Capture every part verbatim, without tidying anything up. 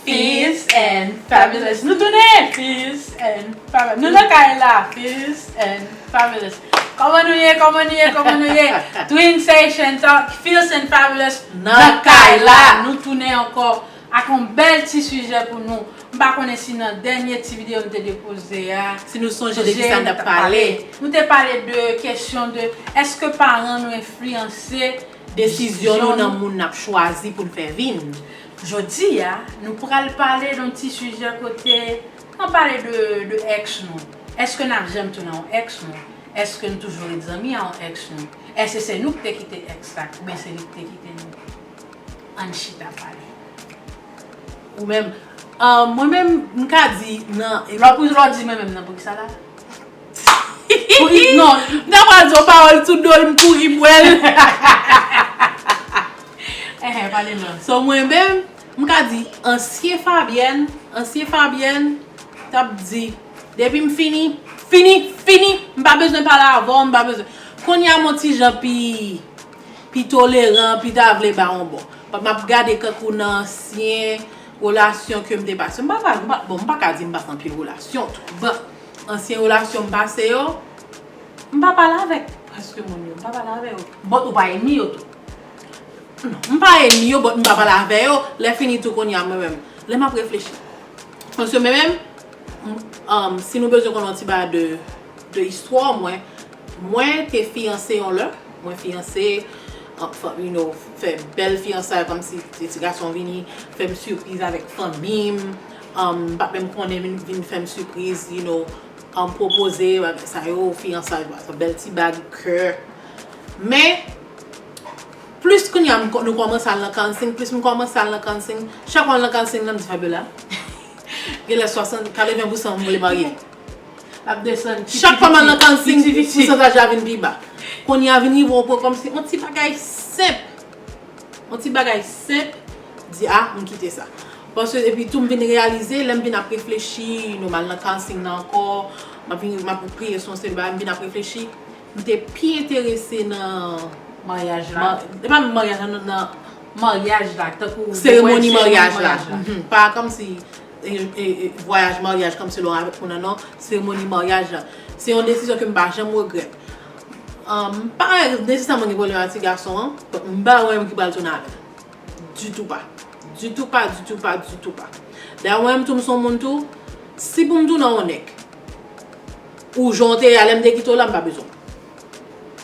Fierce and fabulous. Nou tounen! Fierce and fabulous. Nou nan kay la. Fierce and fabulous. Kòman nou ye? Kòman nou ye? Kòman nou ye? Twin Session Talk, Fierce and Fabulous nan kay la. Nou tounen ankò ak yon bèl ti sijè pou nou. M pa konnen si nan dènye ti videyo m te depoze a, si nou sonje de kisa n t ap pale. Nou te pale de kesyon de èske paran nou enfliyanse desizyon nou nan moun n ap chwazi pou n fè vin. Jodi a, nou pral pale de yon ti sijè kote n ap pale de, de èks nou. Èske n ap janm tounen yon èks nou? Èske n toujou ret zanmi a yon èks nou? Èske se nou ki te kite èks la, oubyen se li ki te kite nou? Ann chita pale. Ou menm, ah, mwen menm, m ka di nan. Lè w pou, lè w di mwen menm nan, poukisa la? Poukisa, non. M ta pral di yon pawòl sou do l, m kouri bwè l. Enhen, pale non. So, mwen menm, m ka di, ansyen Fabyèn, ansyen Fabyèn, t ap di, depi m fini, fini, fini, m pa bezwen pale avè w, m pa bezwen. Kounye a, m on ti jan pi, pi toleran, pi ta vle ba yon bò. But m ap gade kankou nan ansyen relasyon ke m te pase. M pa, pa, m pa, bon, m pa ka di m pase anpil relasyon tou. But, ansyen relasyon m pase yo, m pa pale avèk prèske moun yo. M pa pale avè yo. But ou pa enmi yo tou. Non, m pa enmi yo, but m pa pale avè yo. Lè fini tou kounye a, mwen menm, lè m ap reflechi. Paske mwen menm, m, um, si nou bezwen konn yon ti bagay de, de istwa mwen, mwen te fiyanse yon lè, mwen fiyanse, uh, fa-, you know, fè bèl fiyansay kòmsi ti, ti gason vini fè m sipriz avèk fanmi m, um, m pa t menm konnen vin, vin fè m sipriz, you know, um, pwopoze, bagay sa yo, fiyansay, bèl ti bag, kè. Men, plis kounye a m kò-, nou kòmanse al nan counseling, plis m kòmanse al nan counseling, chak fwa m al nan counseling, nan m di Fabiola, genlè swasant, katreven pousan m vle marye. L ap desann piti piti. Chak fwa m al nan counseling, pousantaj la vin pi ba. Kounye a vin rive yon pwen kòmsi yon ti bagay senp. Yon ti bagay senp, di, "Ah, m kite sa." Paske, epi tou, m vin reyalize, lè m vin ap reflechi, nou m al nan counseling nan ankò, m ap vin, m ap priye sou yon seri bagay, m vin ap reflechi, m te pi enterese nan maryaj la. Ma-, e pa maryaj la, nan, nan maryaj la, tankou seremoni maryaj la. Mhm. Pa kòmsi, e, e, e, vwayaj maryaj kòmsi lè w avèk moun nan, non. Seremoni maryaj la. Se yon desizyon ke m pa janm regrèt. Um, m pa nesesèman gen pwoblèm ak ti gason an, m pa wè menm ki pral tounen avè l. Ditou pa. Ditou pa, ditou pa, ditou pa. Dayè, mwen menm tou, m se yon moun tou, si pou m tounen yon nèg, ou jan w te ye a, lè m te kite w la, m pa bezwen w.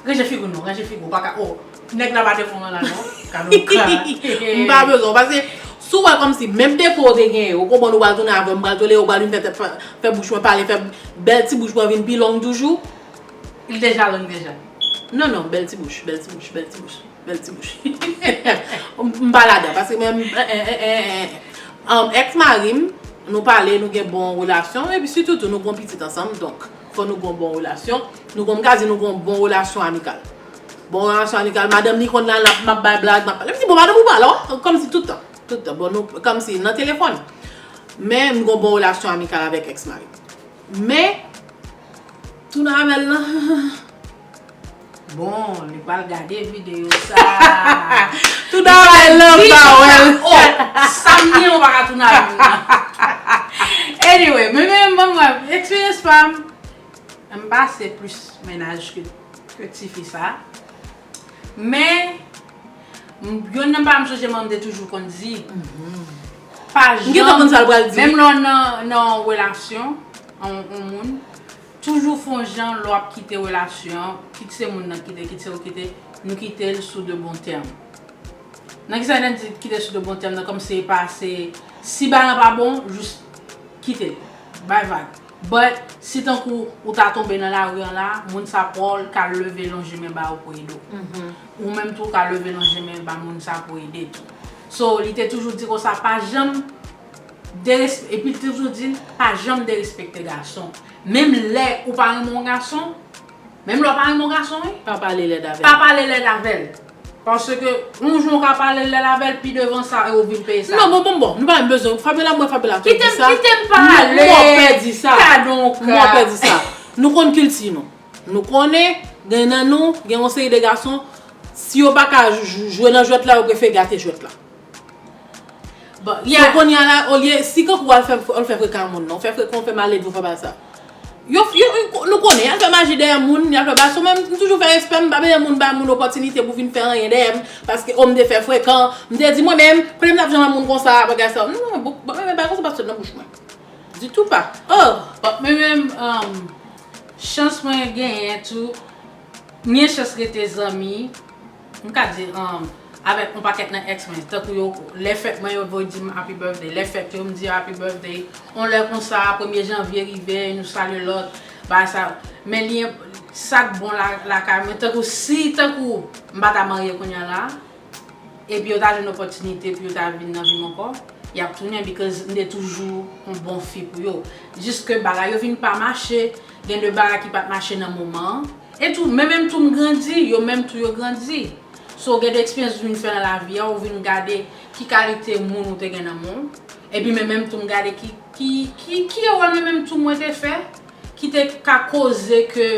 Ranje figi w non, ranje figi w, ou pa ka, oh, nèg la pa te bon la non, kaloka. M pa bezwen w, paske si w wè kòmsi menm defo w te genyen, ou konprann ou pral tounen avè m, m pral tolere w, ou pral vin fè tèt, fè, fè bouch mwen pale, fè bèl ti bouch mwen vin pi long toujou. Li deja long deja. Non, non, bèl ti bouch, bèl ti bouch, bèl ti bouch. Bèl ti bouch. M pa ladan, paske mwen, eh, eh, eh, eh, eh. Um, èks mari m, nou pale, nou gen bon relasyon, epi sitou tou, nou gen pitit ansanm, donk, fò nou gen bon relasyon. Nou gen, m ka di nou gen bon relasyon amikal. Bon relasyon amikal, madanm li konn la, l ap, m ap bay blag, m ap pale. M di, "Bon, madanm ou pa la, kòmsi tout tan, tout tan." Bon, nou, kòmsi nan telefòn. Men, m gen bon relasyon amikal avèk èks mari m. Men, tounen avè l nan. Bon, li pral gade videyo sa. Tounen avè l nan, m pa wè l. Oh, sa m di, ou pa ka tounen avè l nan. Anyway, men, men, bon, mwen, eksperyans pa m, m pase plis mennaj ke, ke tifi sa. Men, m, youn nan pa m sonje mwen m te toujou konn di, pa janm, menm lè w nan, nan yon relasyon, yon, yon moun, toujou fè yon jan lè w ap kite relasyon an, kit se moun nan kite, kit se ou kite, nou kite l sou de bon tèm. Nan ki sa n di kite sou de bon tèm nan, kòmsi e pa se, si bagay lan pa bon, jis kite l. Bay vag. But, si tankou ou ta tonbe nan lari an la, moun sa pa w ka leve lonje men ba ou pou ede w. Ou menm tou ka leve lonje men ba moun sa pou ede tou. So, li te toujou di konsa, pa janm deres-, epi li te toujou di, pa janm derespekte gason. Menm lè ou pa renmen yon gason, menm lè w pa renmen yon gason, wi. Pa pale lèd avè l. Pa pale lèd avè l. Paske, yon jou w ka pale lèd avè l, pi devan sa, e ou vin peye sa. Non, bon, bon, bon, nou pa menm bezwen. Fabiola, mwen, Fabiola, te di sa. Kite m, kite m pale. Mwen, mwen pè di sa. Gadon ka. Mwen pè di sa. Nou konn kilti nou. Nou konnen, gen nan nou, gen yon seri de gason, si yo pa ka jou-, jou-, jwe nan jwèt la, yo prefere gate jwèt la. So kounye a la, olye, si kankou w al fè, w al fè frekan moun nan, w fè frekan, w fè maledve, w fè bagay sa. Yo, yo, yo, nou konnen, y al fè maji dèyè moun, y al fè bagay, so mwen, m toujou fè respè, m pa bezwen moun bay moun opòtinite pou vin fè anyen dèyè m, paske, o, m te fè frekan, m te di mwen menm, kote m t ap jwenn yon moun konsa, bagay sa. Non, bon, bon, men bagay konsa pa t sot nan bouch mwen. Ditou pa. Oh! Bon, men menm, um, chans mwen genyen tou, m gen chans rete zanmi, m ka di, um, avèk yon pakèt nan ex mwen, tankou yo, lè fèt mwen, yo voye di m happy birthday, lè fèt yo, m di yo happy birthday, yon lè konsa, premye janvye rive, nou salye lòt, bagay sa, men li, sa k bon la, lakay mwen, tankou si, tankou, m pa ta marye kounye a la, epi yo ta jwenn opòtinite pou yo ta vin nan vi m ankò, y ap tounen, because m te toujou yon bon fi pou yo. Jiske bagay yo vin pa mache, gen de bagay ki pa t mache nan moman an. E tou, men menm tou m grandi, yo menm tou yo grandi. So, gen de eksperyans ou vin fè nan lavi a, ou vin gade ki kalite moun ou te gen nan men w. Epi men menm tou m gade ki, ki, ki, ki erè men menm tou mwen te fè, ki te ka koze ke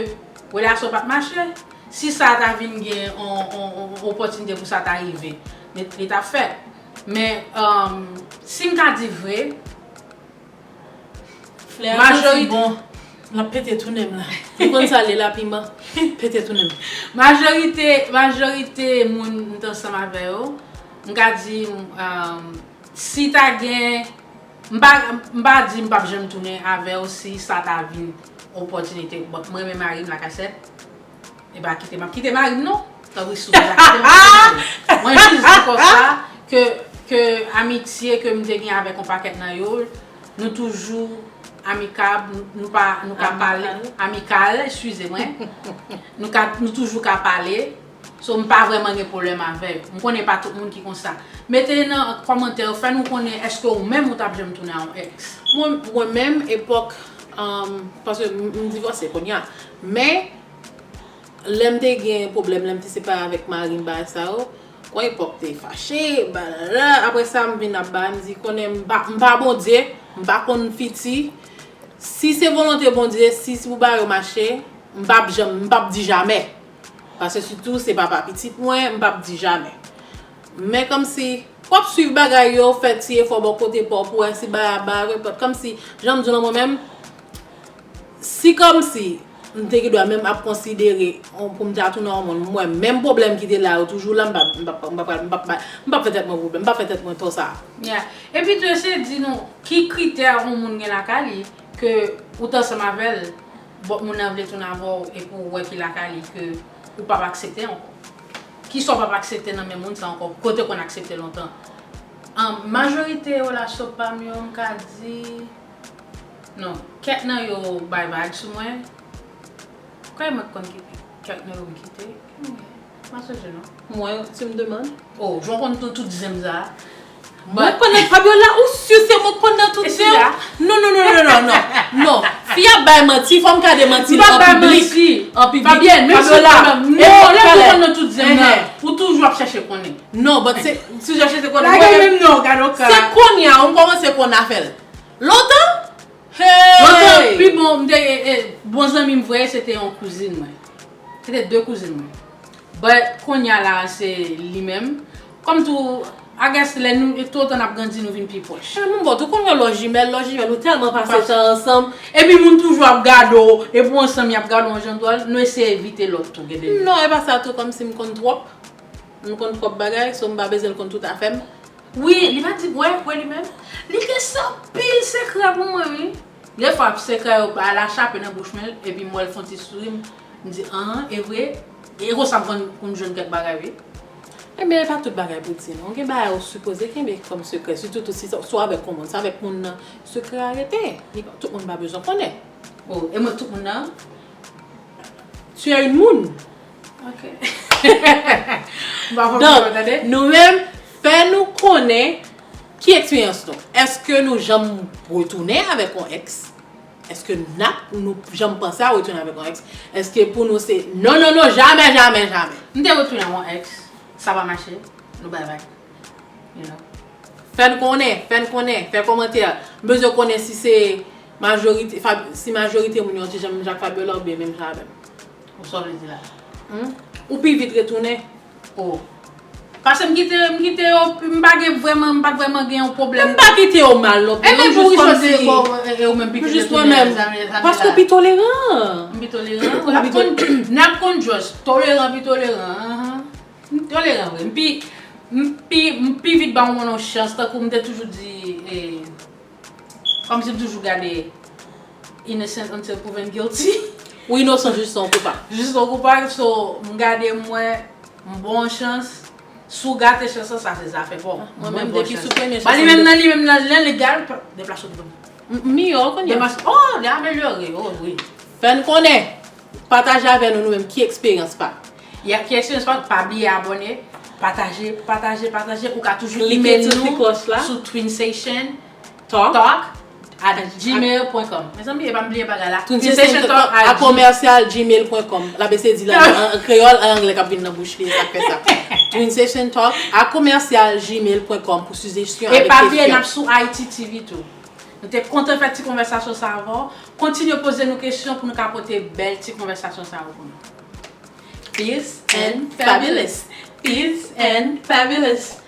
relasyon pa t mache. Si sa ta vin gen on, on, on, on opòtinite pou sa ta rive, li, li t ap fèt. Men, um, si m ka di vre, Flè a santi bon. L ap pete tou nen m la. Ou konn sa l ye la, piman. Pete tou nen m. Majorite, majorite moun m t ansanm avè yo, m ka di, um, si ta gen, m pa, m pa di m p ap janm tounen avè w si sa ta vin opòtinite. Bon, m renmen mari m lakay sèt. E pa kite m ap kite mari m non. Tanpri si w pa kite m ap kite mari m. Mwen jis di konsa ke, ke amitye ke m te gen avèk yon pakèt nan yo, nou toujou amikab, nou, nou pa, nou ka pale, amikal, eskize mwen. Nou ka, nou toujou ka pale. So, m pa vrèman gen pwoblèm avè yo. M konnen pa tout moun ki konsa. Mete nan kòmantè yo, fè nou konnen èske ou menm ou t ap janm tounen a yon ex. Mwen, mwen menm, epòk, um, paske m, m divòse kounye a. Men, lè m te gen pwoblèm, lè m te separe avèk mari m, bagay sa yo, gon epòk te fache, balala, apre sa m vin ap bay, m di, konnen m pa, m pa Bondye, m pa konn fiti. Si se volonte Bondye, si, si pou bagay yo mache, m p ap janm, m p ap di jamè. Paske sitou se papa pitit mwen, m p ap di jamè. Men kòmsi, w ap swiv bagay yo, fè ti efò bò kote pa w pou wè si bagay ap bay repòt. Kòmsi, jan m di w lan mwen menm, si kòmsi m te gen dwa menm ap konsidere pou m ta tounen yon moun, mwen menm pwoblèm ki te la yo toujou la, m p ap, m p ap, m p ap, m p ap, m p ap fè tèt mwen pwoblèm, m p ap fè tèt mwen tò sa. Yeah. Epi tou eseye di nou, ki kritè yon moun gen lakay li ke ou t ansanm avè l, bòt moun nan vle tounen avè w epi w wè ki lakay li ke ou p ap aksepte ankò. Kisa w p ap aksepte nan men moun sa ankò, ke w te konn aksepte lontan? An, majorite relasyon pa m yo, m ka di, non, kèk nan yo bay vag sou mwen. Kwè mwen konn kite kèk nan yo m kite. M pa sonje non. Mwen, tu me demandes? Oh, jan w konn tout, tout zen m sa. Mwen k pann nan Fabiola, ou si se mwen k pann nan tout zen w? Non, non, non, non, non, non. Non. Fi ap bay manti, fò m ka demanti l an piblik. An piblik. Fabiola, non, lè w konn nan tout zen m nan, ou toujou ap chèche konnen. Non, but se, si w chèche konnen, mwen menm, se kounye a, ou m kòmanse konn afè l. Lontan? Lontan, pi bon, m te, e, e, bon zanmi m vre, se te yon kouzin mwen. Se te de kouzin mwen. But kounye a la, se li menm. Kòm tou, I guess, lè nou, e tout otan n ap grandi, nou vin pi pwòch. Menm bon, tou konn gen lò jimèl, lò jimèl, nou tèlman pase tan ansanm. Epi moun toujou ap gade w, epi w ansanm, y ap gade w yon jan dwòl, nou eseye evite lòt tou, gen de lè. Non, e pa sa tou, kòmsi m konn twòp. M konn twòp bagay, so m pa bezwen l konn tout afè m. Wi, li pa di, wè, wè li menm. Li te se anpil sekrè pou mwen, wi. Defwa, sekrè yo, bagay la chape nan bouch mwen, epi m wè l fè yon ti souri, m di, anhan, e vre? E konsa m konn pou m jwenn kèk bagay, wi. Ebyen, e pa tout bagay pou di, non. Gen bagay ou sipoze kenbe kòm sekrè, sitou tou si, si w avèk yon moun, se avèk moun nan sekrè a rete. Li pa, tout moun pa bezwen konnen. Oh, e mwen tout moun nan? Tu es une moun. Ok. M pa fò pito, tande. Donk, nou menm, fè nou konnen ki eksperyans nou. Èske nou janm retounen avèk yon ex? Èske n ap, nou janm panse a retounen avèk yon ex? Èske pou nou se non, non, non, jamè, jamè, jamè? M te retounen ak yon ex, sa pa mache, nou bay vag. You know. Fè n konnen, fè n konnen, fè kòmantè. M bezwen konnen si se majorite, Fab, si majorite moun yo ti jan menm jan ak Fabiola oubyen menm jan avè m. Ou sa w vle di la? Hmm? Ou pi vit retounen. Oh. Paske m kite, m kite yo, m pa gen vrèman, m pa t vrèman gen yon pwoblèm. M pa kite yo mal non pli. E men Jis pou kòm kòmsi si- e, e, ou menm pi Jis mwen menm. Paske w pi toleran. M pi toleran. N ap konn, n ap konn just. Toleran pi toleran. Anhan. M toleran vre. M pi, m pi, m pi vit ba yon moun yon chans. Tankou m te toujou di, e, kòmsi m toujou gade innocent until proven guilty. Ou inosan jis sa w koupab. Jis sa w koupab, so, m gade mwen, m ba w yon chans. Si w gate chans lan, sa se zafè pa w. Mwen menm, depi sou premye Ba li menm nan, li menm nan, lè legal, deplase w devan. M miyò kounye a. Deplase, oh, li amelyore, oh, wi. Fè n konnen, pataje avè nou, nou menm, ki eksperyans pa. Ya, ki eksperyans pa, pa bliye abòne, pataje, pataje, pataje. Ou ka toujou Klike email sou ti nou klòch la. Sou Twin Station Talk. Talk at gmail point com. Mezanmi, e pa m bliye bagay la. Twin Station Talk a commercial gmail point com. L ap eseye di la an, an kreyòl, an anglè k ap vin nan bouch li, e sa k fè sa. Twin Station Talk a commercial gmail point com pou sijesyon E avèk pa bliye, n kesyon. Ap sou I T T V tou. Nou te kontan fè ti konvèsasyon sa avè w. Kontinye poze nou kesyon pou nou ka pote bèl ti konvèsasyon sa yo pou nou. Peace and fabulous. Peace and fabulous.